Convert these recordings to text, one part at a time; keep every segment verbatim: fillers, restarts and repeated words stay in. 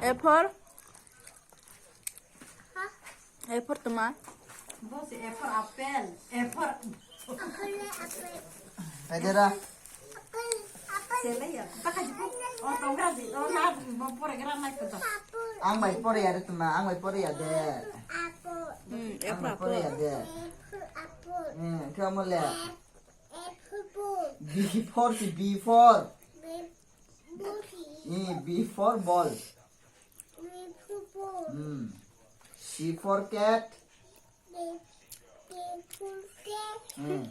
A for? A for tma? Bo se A for apple. A for. Apple, apple. Hai de ra. Apple, apple. Sele ya. Baka jibu. Oh, tongra di. Oh, na, bo pore gra nai ko. Ang bai pore ya de tma, ang bai pore ya de. Apple. Hmm, A Ang for bai pore ya apple. De. Apple, apple. Hmm, kamo le. Apple. B for si, B for. B, B. Hmm, B for ball. B for ball. Hmm. C for cat. Hmm.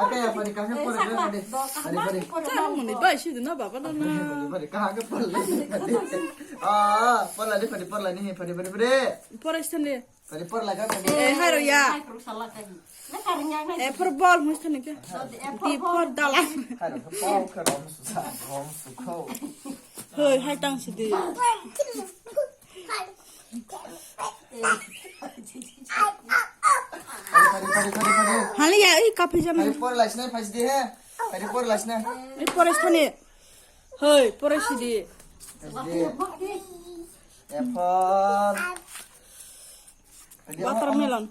Apa ya, pari, kaka, pari, pari, pari, pari. Chang muni bai si dina baba na na. Pari, pari, kaka, pari, pari. Ah, pari, pari, pari, pari, pari. Pari sini. Tadi por laga tadi. Eh, haro ya. Hai, kurang salah tadi. Nah, karenya, nah. Eh, for ball, mus kan itu. Di for dalam. Haro, for ke rom susa, rom suko. Hei, hai tang sidi. Pari, pari, pari, pari, pari. Hali ya, ih, kafe jam. Pari por lasne, pas di he. Pari por lasne. Ih, por sini. Hei, por sidi. Pas di. Apple. Watermelon.